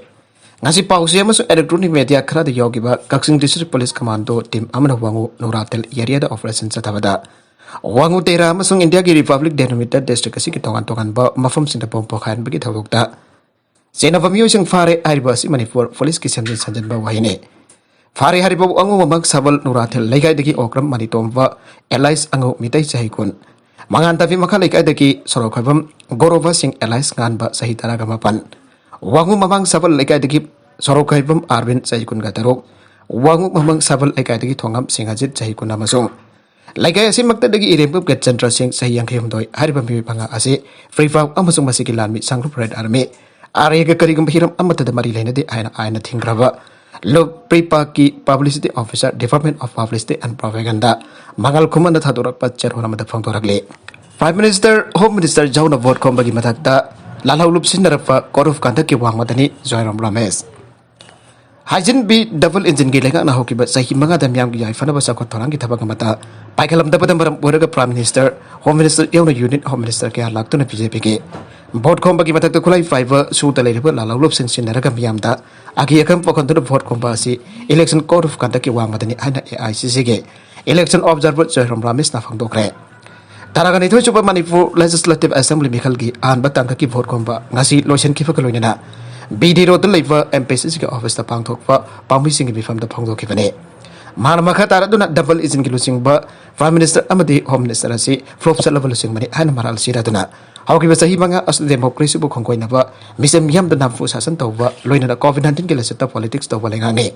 ꯉꯁꯤ ꯄꯥꯎꯆꯦ ꯑꯃꯁꯨꯡ ꯏꯂꯦꯛꯇ꯭ꯔꯣꯅꯤꯛ ꯃꯦꯗꯤꯌꯥ ꯈꯔꯗ ꯌꯥꯎꯈꯤꯕ ꯀꯛꯆꯤꯡ ꯗꯤꯁꯇ꯭ꯔꯤꯛ ꯄꯨꯂꯤꯁ ꯀꯃꯥꯟꯗꯣ ꯇꯤꯝ ꯑꯃꯅ ꯋꯥꯉꯨ ꯅꯨꯔꯥꯊꯦꯜ ꯑꯦꯔꯤꯌꯥꯗ ꯑꯣꯄꯔꯦꯁꯟ ꯆꯠꯊꯕꯗ ꯋꯥꯉꯨ ꯇꯦꯔꯥ ꯑꯃꯁꯨꯡ ꯏꯟꯗꯤꯌꯥꯒꯤ ꯔꯤꯄꯕ꯭ꯂꯤꯛ ꯗꯦꯅꯨꯃꯤꯠꯇ ꯗꯤꯁꯇ꯭ꯔꯤꯛ ꯑꯁꯤꯒꯤ ꯇꯣꯉꯥꯟ ꯇꯣꯉꯥꯟꯕ ꯃꯐꯝꯁꯤꯡꯗ ꯕꯣꯝ ꯄꯣꯈꯥꯏꯍꯟꯕꯒꯤ ꯊꯧꯗꯣꯛꯇ ꯆꯦꯟꯅꯕ ꯃꯤꯑꯣꯏꯁꯤꯡ ꯐꯥꯔꯦ꯫ ꯍꯥꯏꯔꯤꯕ ꯑꯁꯤ ꯃꯅꯤꯄꯨꯔ ꯄꯨꯂꯤꯁꯀꯤ ꯁꯦꯝꯖꯤꯟ ꯁꯥꯖꯤꯟꯕ ꯋꯥꯍꯩꯅꯤ꯫ ꯐꯥꯔꯦ ꯍꯥꯏꯔꯤꯕ ꯋꯥꯉꯨ ꯃꯃꯥꯡ ꯁꯥꯕꯜ ꯅꯨꯔꯥꯊꯦꯜ ꯂꯩꯀꯥꯏꯗꯒꯤ ꯑꯣꯀ꯭ꯔꯝ ꯃꯅꯤꯇꯣꯝꯕ ꯑꯦꯂꯥꯏꯁ ꯑꯉꯧ ꯃꯤꯇꯩ ꯆꯍꯤ ꯀꯨꯟ, ꯃꯉꯥꯟ ꯇꯥꯕꯤ ꯃꯈꯥ ꯂꯩꯀꯥꯏꯗꯒꯤ ꯁꯣꯔꯣꯛꯈꯣꯏꯕꯝ ꯒꯣꯔꯣꯕ ꯁꯤꯡ ꯑꯦꯂꯥꯏꯁ ꯉꯥꯟꯕ ꯆꯍꯤ ꯇꯔꯥꯒ ꯃꯥꯄꯟ, ꯋꯥꯉꯨ ꯃꯃꯥꯡ ꯁꯥꯕꯜ ꯂꯩꯀꯥꯏꯗꯒꯤ ꯁꯣꯔꯣꯛꯈꯣꯏꯕꯝ ꯑꯥꯔꯕꯤꯟ ꯆꯍꯤ ꯀꯨꯟꯒ ꯇꯔꯨꯛ, ꯋꯥꯉꯨ ꯃꯃꯥꯡ ꯁꯥꯕꯜ ꯂꯩꯀꯥꯏꯗꯒꯤ ꯊꯣꯉꯝ ꯁꯤꯡꯍꯖꯤꯠ ꯆꯍꯤ ꯀꯨꯟ ꯑꯃꯁꯨꯡ ꯂꯩꯀꯥꯏ ꯑꯁꯤꯃꯛꯇꯗꯒꯤ ꯏꯔꯦꯡꯕꯝ ꯒꯦꯠꯆꯟꯗ꯭ꯔ ꯁꯤꯡ ꯆꯍꯤ ꯌꯥꯡꯈꯩ ꯍꯨꯝꯗꯣꯏ ꯍꯥꯏꯔꯤꯕ ꯃꯤꯑꯣꯏ ꯃꯉꯥ ꯑꯁꯤ ꯐ꯭ꯔꯤ ꯐꯥꯎ ꯑꯃꯁꯨꯡ ꯃꯁꯤꯒꯤ ꯂꯥꯟꯃꯤ ꯁꯪꯒ꯭ꯔꯨꯞ ꯔꯦꯗ ꯑꯥꯔꯃꯤ ꯑꯥꯔ ꯑꯦꯒ ꯀꯔꯤꯒꯨꯝꯕ ꯍꯤꯔꯝ ꯑꯃꯠꯇꯗ ꯃꯔꯤ ꯂꯩꯅꯗꯦ ꯍꯥꯏꯅ ꯑꯥꯏꯟꯅ ꯊꯤꯡꯈ꯭ꯔꯕ ꯂꯨꯛ ꯄ꯭ꯔꯤꯄꯥꯛꯀꯤ Publicity Officer, Department of Publicity and Propaganda, ꯃꯉꯥꯜ ꯈꯨꯃꯟꯅ ꯊꯥꯗꯣꯔꯛꯄ ꯆꯦꯔꯣꯜ ꯑꯃꯗ ꯐꯣꯡꯗꯣꯔꯛꯂꯤ꯫ Prime Minister, Home Minister ꯌꯥꯎꯅ ꯚꯣꯠ ꯈꯣꯝꯕꯒꯤ ꯃꯊꯛꯇ ꯂꯥꯜꯍꯧ ꯂꯨꯞꯁꯤꯟꯅꯔꯛꯄ Code of Conductꯀꯤ ꯋꯥꯡꯃꯗꯅꯤ ꯖꯣꯏꯔꯥꯝ ꯔꯥꯃꯦꯁ꯫ ꯍꯥꯏꯖꯤꯟꯕꯤ ꯗꯕꯜ ꯏꯟꯖꯤꯟꯒꯤ ꯂꯩꯉꯥꯛꯅ ꯍꯧꯈꯤꯕ ꯆꯍꯤ ꯃꯉꯥꯗ ꯃꯤꯌꯥꯝꯒꯤ ꯌꯥꯏꯐꯅꯕ ꯆꯥꯎꯈꯠ ꯊꯧꯔꯥꯡꯒꯤ ꯊꯕꯛ ꯑꯃꯠꯇ ꯄꯥꯏꯈꯠꯂꯝꯗꯕꯗ ꯃꯔꯝ ꯑꯣꯏꯔꯒ Prime Minister, Home Minister ꯌꯥꯎꯅ Union Home Minister ꯀꯌꯥ ꯂꯥꯛꯇꯨꯅ BJPꯒꯤ ꯚꯣꯠ ꯈꯣꯝꯕꯒꯤ ꯃꯊꯛꯇ ꯈꯨꯠꯂꯥꯏ ꯄꯥꯏꯕ ꯁꯨꯗ ꯂꯩꯔꯤꯕ ꯂꯥꯜꯍꯧ ꯂꯨꯞꯁꯤꯟ ꯁꯤꯟꯅꯔꯒ ꯃꯤꯌꯥꯝꯗ ꯑꯀꯤ ꯑꯈꯪ ꯄꯣꯛꯍꯟꯗꯨꯅ ꯚꯣꯠ ꯈꯣꯝꯕ ꯑꯁꯤ Election Code of Conductꯀꯤ ꯋꯥꯡꯃꯗꯅꯤ ꯍꯥꯏꯅ AICCꯒꯤ Election Observer ꯖꯣꯏꯔꯥꯝ ꯔꯥꯃꯦꯁꯅ ꯐꯣꯡꯗꯣꯛꯈ꯭ꯔꯦ꯫ ꯇꯔꯥꯒ ꯅꯤꯊꯣꯏ ꯁꯨꯕ ꯃꯅꯤꯄꯨꯔ Legislative Assembly ꯃꯤꯈꯜꯒꯤ ꯑꯍꯥꯟꯕ ꯇꯥꯡꯀꯛꯀꯤ ꯚꯣꯠ ꯈꯣꯝꯕ ꯉꯁꯤ ꯂꯣꯏꯁꯤꯟꯈꯤꯕꯒ ꯂꯣꯏꯅꯅ BD Roadꯇ ꯂꯩꯕ MPSCꯒꯤ officeꯇ ꯄꯥꯡꯊꯣꯛꯄ ꯄꯥꯎꯃꯤꯁꯤꯡꯒꯤ ꯃꯤꯐꯝꯗ ꯐꯣꯡꯗꯣꯛꯈꯤꯕꯅꯤ꯫ ꯃꯥꯅ ꯃꯈꯥ ꯇꯥꯔꯗꯨꯅ ꯗꯕꯜ ꯏꯟꯖꯤꯟꯒꯤ ꯂꯨꯆꯤꯡꯕ Prime Minister ꯑꯃꯗꯤ Home Minister ꯑꯁꯤ flop ꯆꯠꯂꯕ ꯂꯨꯆꯤꯡꯕꯅꯤ ꯍꯥꯏꯅ ꯃꯔꯥꯜ ꯁꯤꯔꯗꯨꯅ ꯍꯧꯈꯤꯕ ꯆꯍꯤ ꯃꯉꯥ ꯑꯁꯤꯗ democracyꯕꯨ ꯈꯣꯡꯒꯣꯏꯅꯕ, ꯃꯤꯆꯝ ꯃꯤꯌꯥꯝꯗ ꯅꯝꯐꯨ ꯁꯥꯁꯟ ꯇꯧꯕ, ꯂꯣꯏꯅꯅ COVID nineteenꯒꯤ ꯂꯥꯏꯆꯠꯇ politics ꯇꯧꯕ ꯂꯩꯉꯥꯛꯅꯤ꯫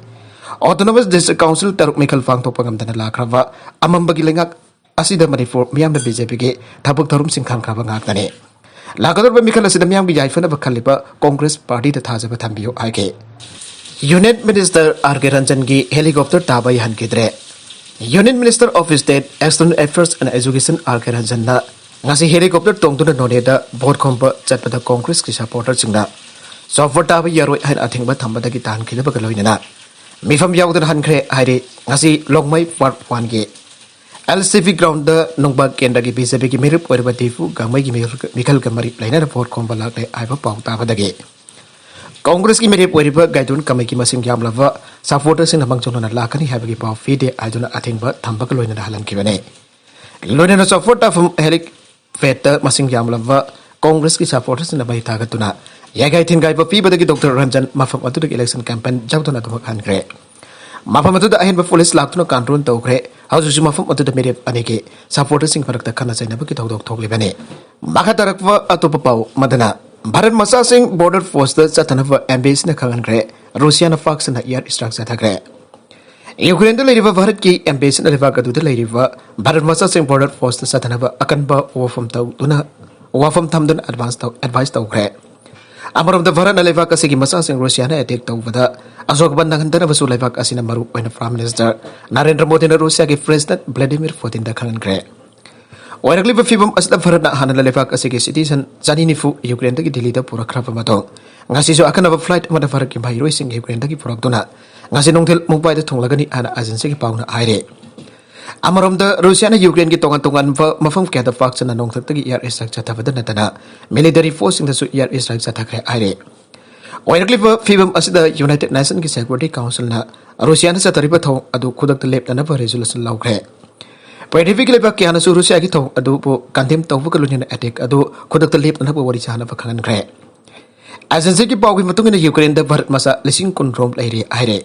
Autonomous District Council ꯇꯔꯨꯛ ꯃꯤꯈꯜ ꯄꯥꯡꯊꯣꯛꯄ ꯉꯝꯗꯅ ꯂꯥꯛꯈ꯭ꯔꯕ ꯑꯃꯝꯕꯒꯤ ꯂꯩꯉꯥꯛ ꯑꯁꯤꯗ ꯃꯅꯤꯄꯨꯔ ꯃꯤꯌꯥꯝꯅ BJPꯒꯤ ꯊꯕꯛ ꯊꯧꯔꯝꯁꯤꯡ ꯈꯪꯈ꯭ꯔꯕ ꯉꯥꯛꯇꯅꯤ꯫ ꯂꯥꯛꯀꯗꯧꯔꯤꯕ ꯃꯤꯈꯜ ꯑꯁꯤꯗ ꯃꯤꯌꯥꯝꯒꯤ ꯌꯥꯏꯐꯅꯕ ꯈꯜꯂꯤꯕ Congress Partyꯗ ꯊꯥꯖꯕ ꯊꯝꯕꯤꯌꯨ ꯍꯥꯏꯈꯤ꯫ Union Minister R K Ranjanꯒꯤ helicopter ꯇꯥꯕ ꯌꯥꯍꯟꯈꯤꯗ꯭ꯔꯦ꯫ Union Minister of State External Affairs and Education R K Ranjanꯅ ꯉꯁꯤ helicopter ꯇꯣꯡꯗꯨꯅ ꯅꯣꯅꯦꯗ ꯚꯣꯠ ꯈꯣꯝꯕ ꯆꯠꯄꯗ Congressꯀꯤ supporterꯁꯤꯡꯅ chopper ꯇꯥꯕ ꯌꯥꯔꯣꯏ ꯍꯥꯏꯅ ꯑꯊꯤꯡꯕ ꯊꯝꯕꯗꯒꯤ ꯇꯥꯍꯟꯈꯤꯗꯕꯒ ꯂꯣꯏꯅꯅ ꯃꯤꯐꯝ ꯌꯥꯎꯗꯅ ꯍꯟꯈ꯭ꯔꯦ ꯍꯥꯏꯔꯤ꯫ ꯉꯁꯤ ꯂꯣꯡꯃꯩ Part Oneꯒꯤ LCP groundꯗ ꯅꯨꯡꯕꯥ ꯀꯦꯟꯗ꯭ꯔꯒꯤ BJPꯒꯤ ꯃꯤꯔꯦꯞ ꯑꯣꯏꯔꯤꯕ ꯗꯤꯐꯨ ꯒꯥꯡꯃꯩꯒꯤ ꯃꯤꯈꯜ-, ꯃꯤꯈꯜꯒ ꯃꯔꯤ ꯂꯩꯅꯅ ꯚꯣꯠ ꯈꯣꯝꯕ ꯂꯥꯛꯂꯦ ꯍꯥꯏꯕ ꯄꯥꯎ ꯇꯥꯕꯗꯒꯤ Congressꯀꯤ ꯃꯤꯔꯦꯞ ꯑꯣꯏꯔꯤꯕ ꯒꯥꯏꯗꯣꯟ ꯀꯃꯩꯒꯤ ꯃꯁꯤꯡ ꯌꯥꯝꯂꯕ supporterꯁꯤꯡꯅ ꯃꯥꯡꯖꯧꯅꯅ ꯂꯥꯛꯀꯅꯤ ꯍꯥꯏꯕꯒꯤ ꯄꯥꯎ ꯄꯤꯗꯦ ꯍꯥꯏꯗꯨꯅ ꯑꯊꯤꯡꯕ ꯊꯝꯕꯒ ꯂꯣꯏꯅꯅ ꯍꯜꯍꯟꯈꯤꯕꯅꯤ꯫ ꯂꯣꯏꯅꯅ chopper ꯇꯥꯐꯝ helipadꯇ ꯃꯁꯤꯡ ꯌꯥꯝꯂꯕ Congressꯀꯤ supporterꯁꯤꯡꯅ ꯃꯩ ꯊꯥꯒꯠꯇꯨꯅ ꯌꯥꯏꯒꯥꯏ ꯊꯤꯟꯒꯥꯏꯕ ꯄꯤꯕꯗꯒꯤ Doctor Ranjan ꯃꯐꯝ ꯑꯗꯨꯗꯒꯤ election campaign ꯌꯥꯎꯗꯅ ꯑꯗꯨꯃꯛ ꯍꯟꯈ꯭ꯔꯦ꯫ ꯃꯐꯝ ꯑꯗꯨꯗ ꯑꯍꯦꯟꯕ police ꯂꯥꯛꯇꯨꯅ control ꯇꯧꯈ꯭ꯔꯦ꯫ ꯍꯧꯖꯤꯛꯁꯨ ꯃꯐꯝ ꯑꯗꯨꯗ ꯃꯤꯔꯦꯞ ꯑꯅꯤꯒꯤ supporterꯁꯤꯡ ꯃꯔꯛꯇ ꯈꯠꯅ ꯆꯩꯅꯕꯒꯤ ꯊꯧꯗꯣꯛ ꯊꯣꯛꯂꯤꯕꯅꯤ꯫ ꯃꯈꯥ ꯇꯥꯔꯛꯄ ꯑꯇꯣꯞꯄ ꯄꯥꯎ ꯑꯃꯗꯅ, ꯚꯥꯔꯠ ꯃꯆꯥꯁꯤꯡ border postꯇ ꯆꯠꯊꯅꯕ embassy ꯈꯪꯍꯟꯈ꯭ꯔꯦ꯫ ꯔꯨꯁꯤꯌꯥꯅ ꯄꯥꯛ ꯁꯟꯅ air strike ꯆꯠꯊꯈ꯭ꯔꯦ꯫ ꯌꯨꯀ꯭ꯔꯦꯟꯗ ꯂꯩꯔꯤꯕ ꯚꯥꯔꯠꯀꯤ embassy ꯂꯩꯕꯥꯛ ꯑꯗꯨꯗ ꯂꯩꯔꯤꯕ ꯚꯥꯔꯠ ꯃꯆꯥꯁꯤꯡ border postꯇ ꯆꯠꯊꯅꯕ ꯑꯀꯟꯕ ꯋꯥꯐꯝ ꯇꯧꯗꯨꯅ, ꯋꯥꯐꯝ ꯊꯝꯗꯨꯅ advance ꯇꯧ-, advice ꯇꯧꯈ꯭ꯔꯦ꯫ ꯑꯃꯔꯣꯝꯗ ꯚꯥꯔꯠꯅ ꯂꯩꯕꯥꯛ ꯑꯁꯤꯒꯤ ꯃꯆꯥꯁꯤꯡ ꯔꯨꯁꯤꯌꯥꯅ ꯑꯦꯇꯦꯛ ꯇꯧꯕꯗ ꯑꯁꯣꯛ ꯑꯄꯟ ꯅꯪꯍꯟꯗꯅꯕꯁꯨ ꯂꯩꯕꯥꯛ ꯑꯁꯤꯅ ꯃꯔꯨ ꯑꯣꯏꯅ ꯄ꯭ꯔꯥꯏꯝ ꯃꯤꯅꯤꯁꯇꯔ ꯅꯔꯦꯟꯗ꯭ꯔ ꯃꯣꯗꯤꯅ ꯔꯨꯁꯤꯌꯥꯒꯤ ꯄ꯭ꯔꯦꯁꯤꯗꯦꯟꯠ ꯚ꯭ꯂꯥꯗꯤꯃꯤꯔ ꯄꯨꯇꯤꯟꯗ ꯈꯪꯍꯟꯈ꯭ꯔꯦ꯫ ꯑꯣꯏꯔꯛꯂꯤꯕ ꯐꯤꯕꯝ ꯑꯁꯤꯗ ꯚꯥꯔꯠꯅ ꯍꯥꯟꯅꯅ ꯂꯩꯕꯥꯛ ꯑꯁꯤꯒꯤ ꯁꯤꯇꯤꯖꯟ ꯆꯅꯤ ꯅꯤꯐꯨ ꯌꯨꯀ꯭ꯔꯦꯟꯗꯒꯤ ꯗꯤꯜꯂꯤꯗ ꯄꯨꯔꯛꯈ꯭ꯔꯕ ꯃꯇꯨꯡ, ꯉꯁꯤꯁꯨ ꯑꯈꯟꯅꯕ ꯐ꯭ꯂꯥꯏꯠ ꯑꯃꯗ ꯚꯥꯔꯠꯀꯤ ꯃꯍꯩꯔꯣꯏꯁꯤꯡ ꯌꯨꯀ꯭ꯔꯦꯟꯗꯒꯤ ꯄꯨꯔꯛꯇꯨꯅ ꯉꯁꯤ ꯅꯨꯡꯊꯤꯜ ꯃꯨꯝꯕꯥꯏꯗ ꯊꯨꯡꯂꯒꯅꯤ ꯍꯥꯏꯅ ꯑꯦꯖꯦꯟꯁꯤꯒꯤ ꯄꯥꯎꯅ ꯍꯥꯏꯔꯤ꯫ ꯑꯃꯔꯣꯝꯗ, ꯔꯨꯁꯤꯌꯥꯅ ꯌꯨꯀ꯭ꯔꯦꯟꯒꯤ ꯇꯣꯉꯥꯟ ꯇꯣꯉꯥꯟꯕ ꯃꯐꯝ ꯀꯌꯥꯗ ꯄꯥꯛ ꯁꯟꯅ ꯅꯣꯡꯊꯛꯇꯒꯤ ꯑꯦꯌꯔ ꯏꯁꯇ꯭ꯔꯥꯏꯛ ꯆꯠꯊꯕꯗ ꯅꯠꯇꯅ ꯃꯤꯂꯤꯇꯔꯤ ꯐꯣꯔꯁꯁꯤꯡꯗꯁꯨ ꯑꯦꯌꯔ ꯏꯁꯇ꯭ꯔꯥꯏꯛ ꯆꯠꯊꯈ꯭ꯔꯦ ꯍꯥꯏꯔꯤ꯫ ꯑꯣꯏꯔꯛꯂꯤꯕ ꯐꯤꯕꯝ ꯑꯁꯤꯗ ꯌꯨꯅꯥꯏꯇꯦꯗ ꯅꯦꯁꯟꯒꯤ ꯁꯦꯀ꯭ꯌꯨꯔꯤꯇꯤ ꯀꯥꯎꯟꯁꯤꯜꯅ ꯔꯨꯁꯤꯌꯥꯅ ꯆꯠꯊꯔꯤꯕ ꯊꯧꯑꯣꯡ ꯑꯗꯨ ꯈꯨꯗꯛꯇ ꯂꯦꯞꯅꯅꯕ ꯔꯤꯖꯣꯂꯨꯁꯟ ꯂꯧꯈ꯭ꯔꯦ꯫ ꯄ꯭ꯔꯤꯊꯤꯕꯤꯒꯤ ꯂꯩꯕꯥꯛ ꯀꯌꯥꯅꯁꯨ ꯔꯨꯁꯤꯌꯥꯒꯤ ꯊꯧꯑꯣꯡ ꯑꯗꯨꯕꯨ ꯀꯟꯗꯦꯝ ꯇꯧꯕꯒ ꯂꯣꯏꯅꯅ ꯑꯦꯇꯦꯛ ꯑꯗꯨ ꯈꯨꯗꯛꯇ ꯂꯦꯞꯅꯅꯕ ꯋꯥꯔꯤ ꯁꯥꯅꯕ ꯈꯪꯍꯟꯈ꯭ꯔꯦ꯫ ꯑꯦꯖꯦꯟꯁꯤꯒꯤ ꯄꯥꯎꯒꯤ ꯃꯇꯨꯡ ꯏꯟꯅ ꯌꯨꯀ꯭ꯔꯦꯟꯗ ꯚꯥꯔꯠ ꯃꯆꯥ ꯂꯤꯁꯤꯡ ꯀꯨꯟ ꯔꯣꯝ ꯂꯩꯔꯦ ꯍꯥꯏꯔꯦ꯫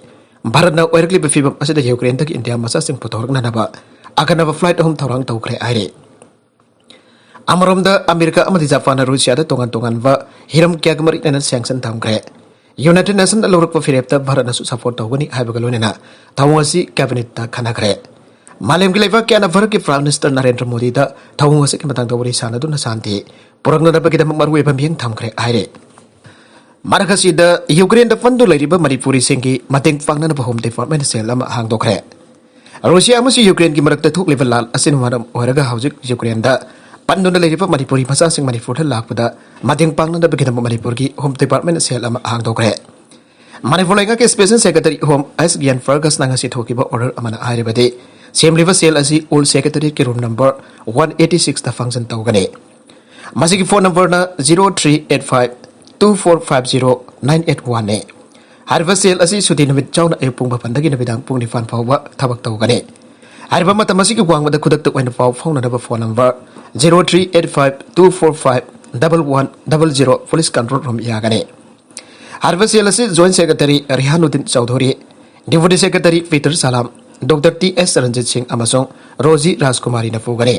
ꯚꯥꯔꯠꯅ ꯑꯣꯏꯔꯛꯂꯤꯕ ꯐꯤꯕꯝ ꯑꯁꯤꯗ ꯌꯨꯀ꯭ꯔꯦꯟꯗꯒꯤ ꯏꯟꯗꯤꯌꯥ ꯃꯆꯥꯁꯤꯡ ꯄꯨꯊꯣꯔꯛꯅꯅꯕ ꯑꯈꯟꯅꯕ ꯐ꯭ꯂꯥꯏꯠ ꯑꯍꯨꯝ ꯊꯧꯔꯥꯡ ꯇꯧꯈ꯭ꯔꯦ ꯍꯥꯏꯔꯦ꯫ ꯑꯃꯔꯣꯝꯗ, ꯑꯃꯦꯔꯤꯀꯥ ꯑꯃꯗꯤ ꯖꯄꯥꯟꯅ ꯔꯨꯁꯤꯌꯥꯗ ꯇꯣꯉꯥꯟ ꯇꯣꯉꯥꯟꯕ ꯍꯤꯔꯝ ꯀꯌꯥꯒ ꯃꯔꯤ ꯂꯩꯅꯅ ꯁꯦꯡꯁꯟ ꯊꯝꯈ꯭ꯔꯦ꯫ ꯌꯨꯅꯥꯏꯇꯦꯗ ꯅꯦꯁꯟꯗ ꯂꯧꯔꯛꯄ ꯐꯤꯔꯦꯞꯇ ꯚꯥꯔꯠꯅꯁꯨ ꯁꯄꯣꯔꯠ ꯇꯧꯒꯅꯤ ꯍꯥꯏꯕꯒ ꯂꯣꯏꯅꯅ ꯊꯧꯑꯣꯡ ꯑꯁꯤ ꯀꯦꯕꯤꯅꯦꯠꯇ ꯈꯟꯅꯈ꯭ꯔꯦ꯫ ꯃꯥꯂꯦꯝꯒꯤ ꯂꯩꯕꯥꯛ ꯀꯌꯥꯅ ꯚꯥꯔꯠꯀꯤ ꯄ꯭ꯔꯥꯏꯝ ꯃꯤꯅꯤꯁꯇꯔ ꯅꯔꯦꯟꯗ꯭ꯔ ꯃꯣꯗꯤꯗ ꯊꯧꯑꯣꯡ ꯑꯁꯤꯒꯤ ꯃꯇꯥꯡꯗ ꯋꯥꯔꯤ ꯁꯥꯅꯗꯨꯅ ꯁꯥꯟꯇꯤ ꯄꯨꯔꯛꯅꯅꯕꯒꯤꯗꯃꯛ ꯃꯔꯨꯑꯣꯏꯕ ꯃꯤꯠꯌꯦꯡ ꯊꯝꯈ꯭ꯔꯦ ꯍꯥꯏꯔꯦ꯫ ꯃꯔꯛ ꯑꯁꯤꯗ, ꯌꯨꯀ꯭ꯔꯦꯟꯗ ꯄꯟꯗꯨꯅ ꯂꯩꯔꯤꯕ ꯃꯅꯤꯄꯨꯔꯤꯁꯤꯡꯒꯤ ꯃꯇꯦꯡ ꯄꯥꯡꯅꯅꯕ ꯍꯣꯝ ꯗꯤꯄꯥꯔꯠꯃꯦꯟꯅ ꯁꯦꯜ ꯑꯃ ꯍꯥꯡꯗꯣꯛꯈ꯭ꯔꯦ꯫ ꯔꯨꯁꯤꯌꯥ ꯑꯃꯁꯨꯡ ꯌꯨꯀ꯭ꯔꯦꯟꯒꯤ ꯃꯔꯛꯇ ꯊꯣꯛꯂꯤꯕ ꯂꯥꯟ ꯑꯁꯤꯅ ꯃꯔꯝ ꯑꯣꯏꯔꯒ ꯍꯧꯖꯤꯛ ꯌꯨꯀ꯭ꯔꯦꯟꯗ ꯄꯟꯗꯨꯅ ꯂꯩꯔꯤꯕ ꯃꯅꯤꯄꯨꯔꯤ ꯃꯆꯥꯁꯤꯡ ꯃꯅꯤꯄꯨꯔꯗ ꯂꯥꯛꯄꯗ ꯃꯇꯦꯡ ꯄꯥꯡꯅꯅꯕꯒꯤꯗꯃꯛ ꯃꯅꯤꯄꯨꯔꯒꯤ ꯍꯣꯝ ꯗꯤꯄꯥꯔꯠꯃꯦꯟꯅ ꯁꯦꯜ ꯑꯃ ꯍꯥꯡꯗꯣꯛꯈ꯭ꯔꯦ꯫ ꯃꯅꯤꯄꯨꯔ ꯂꯩꯉꯥꯛꯀꯤ ꯁ꯭ꯄꯦꯁꯦꯜ ꯁꯦꯀ꯭ꯔꯦꯇꯔꯤ ꯍꯣꯝ ꯑꯦꯁ ꯒ꯭ꯌꯥꯟ ꯐꯔꯒꯁꯅ ꯉꯁꯤ ꯊꯣꯛꯈꯤꯕ ꯑꯣꯔꯗꯔ ꯑꯃꯅ ꯍꯥꯏꯔꯕꯗꯤ, ꯁꯦꯝꯂꯤꯕ ꯁꯦꯜ ꯑꯁꯤ ꯑꯣꯜ ꯁꯦꯀ꯭ꯔꯦꯇꯔꯤꯌꯦꯠꯀꯤ ꯔꯨꯝ ꯅꯝꯕꯔ ꯋꯥꯟ ꯑꯩꯠꯇꯤ ꯁꯤꯛꯁꯇ ꯐꯪꯁꯟ ꯇꯧꯒꯅꯤ꯫ ꯃꯁꯤꯒꯤ ꯐꯣꯟ ꯅꯝꯕꯔꯅ zero three eight five two four five zero nine eight ꯋꯥꯟꯅꯤ꯫ ꯍꯥꯏꯔꯤꯕ ꯁꯦꯜ ꯑꯁꯤ ꯁꯨꯇꯤ ꯅꯨꯃꯤꯠ ꯌꯥꯎꯅ ꯑꯌꯨꯛ ꯄꯨꯡ ꯃꯥꯄꯟꯗꯒꯤꯅ ꯅꯨꯃꯤꯗꯥꯡ ꯄꯨꯡ ꯅꯤꯄꯥꯟ ꯐꯥꯎꯕ ꯊꯕꯛ ꯇꯧꯒꯅꯤ꯫ ꯍꯥꯏꯔꯤꯕ ꯃꯇꯝ ꯑꯁꯤꯒꯤ ꯋꯥꯡꯃꯗ ꯈꯨꯗꯛꯇ ꯑꯣꯏꯅ ꯄꯥꯎ ꯐꯥꯎꯅꯅꯕ phone number zero three eight five two four five double one double zero police control room ꯌꯥꯒꯅꯤ꯫ ꯍꯥꯏꯔꯤꯕ ꯁꯦꯜ ꯑꯁꯤ joint secretary Rihanuddin Choudhury, deputy secretary Peter Salam, doctor T S Ranjit Singh ꯑꯃꯁꯨꯡ ꯔꯣꯖꯤ ꯔꯥꯖꯀꯨꯃꯥꯔꯤꯅ ꯄꯨꯒꯅꯤ꯫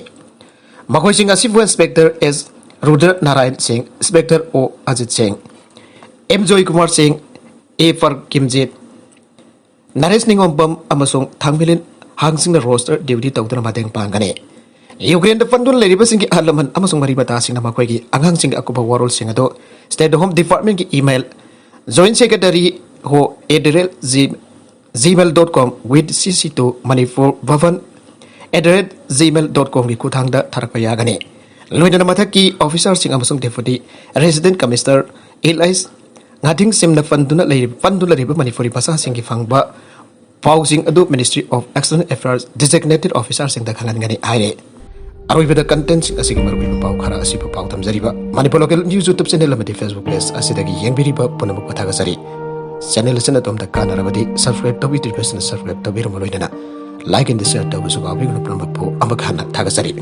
ꯃꯈꯣꯏꯁꯤꯡ ꯑꯁꯤꯕꯨ ꯏꯟꯁꯄꯦꯛꯇꯔ ꯑꯦꯁ ꯔꯨꯗ꯭ꯔ ꯅꯥꯔꯥꯌꯟ ꯁꯤꯡ, ꯏꯟꯁꯄꯦꯛꯇꯔ ꯑꯣ ꯑꯖꯤꯠ ꯁꯤꯡ, ꯑꯦꯝ ꯖꯣꯏ ꯀꯨꯃꯥꯔ ꯁꯤꯡ, ꯑꯦ ꯄꯔꯀꯤꯝꯖꯤꯠ, ꯅꯔꯦꯁ ꯅꯤꯉꯣꯝꯕꯝ ꯑꯃꯁꯨꯡ ꯊꯥꯡꯃꯤꯂꯤꯟ ꯍꯥꯡꯁꯤꯡꯅ ꯔꯣꯁꯇꯔ ꯗ꯭ꯌꯨꯇꯤ ꯇꯧꯗꯨꯅ ꯃꯇꯦꯡ ꯄꯥꯡꯒꯅꯤ꯫ ꯌꯨꯀ꯭ꯔꯦꯟꯗ ꯄꯟꯗꯨꯅ ꯂꯩꯔꯤꯕꯁꯤꯡꯒꯤ ꯑꯍꯜ ꯂꯃꯟ ꯑꯃꯁꯨꯡ ꯃꯔꯤ ꯃꯇꯥꯁꯤꯡꯅ ꯃꯈꯣꯏꯒꯤ ꯑꯉꯥꯡꯁꯤꯡꯒꯤ ꯑꯀꯨꯞꯄ ꯋꯥꯔꯣꯜꯁꯤꯡ ꯑꯗꯨ State Home Department ꯀꯤ email joint secretary ho at the rate gmail dot com with C C to Manipur Bhavan at the rate gmail dot com ꯒꯤ ꯈꯨꯠꯊꯥꯡꯗ ꯊꯥꯔꯛꯄ ꯌꯥꯒꯅꯤ꯫ ꯂꯣꯏꯅꯅ ꯃꯊꯛꯀꯤ officer ꯁꯤꯡ ꯑꯃꯁꯨꯡ Deputy Resident Commissioner L I ꯉꯥꯊꯤꯡ ꯁꯤꯝꯅ ꯄꯟꯗꯨꯅ ꯂꯩꯔꯤꯕ, ꯄꯟꯗꯨꯅ ꯂꯩꯔꯤꯕ ꯃꯅꯤꯄꯨꯔꯤ ꯃꯆꯥꯁꯤꯡꯒꯤ ꯐꯪꯕ ꯄꯥꯎꯁꯤꯡ ꯑꯗꯨ Ministry of External Affairs designated officer ꯁꯤꯡꯗ ꯈꯪꯍꯟꯒꯅꯤ ꯍꯥꯏꯔꯦ꯫ ꯑꯔꯣꯏꯕꯗ content ꯁꯤꯡ ꯑꯁꯤꯒꯤ ꯃꯔꯨꯑꯣꯏꯕ ꯄꯥꯎ ꯈꯔ ꯑꯁꯤꯕꯨ ꯄꯥꯎ ꯊꯝꯖꯔꯤꯕ Manipur Local News YouTube channel ꯑꯃꯗꯤ Facebook page ꯑꯁꯤꯗꯒꯤ ꯌꯦꯡꯕꯤꯔꯤꯕ ꯄꯨꯝꯅꯃꯛꯄꯨ ꯊꯥꯒꯠꯆꯔꯤ꯫ Channel ꯑꯁꯤꯅ ꯑꯗꯣꯝꯗ ꯀꯥꯟꯅꯔꯕꯗꯤ subscribe ꯇꯧꯕꯤꯗ꯭ꯔꯤꯕꯁꯤꯡꯅ subscribe ꯇꯧꯕꯤꯔꯝꯕ ꯂꯣꯏꯅꯅ like and share ꯇꯧꯕꯁꯨ ꯀꯥꯎꯕꯤꯒꯅꯨ꯫ ꯄꯨꯝꯅꯃꯛꯄꯨ ꯑꯃꯨꯛ ꯍꯟꯅ ꯊꯥꯒꯠꯆꯔꯤ꯫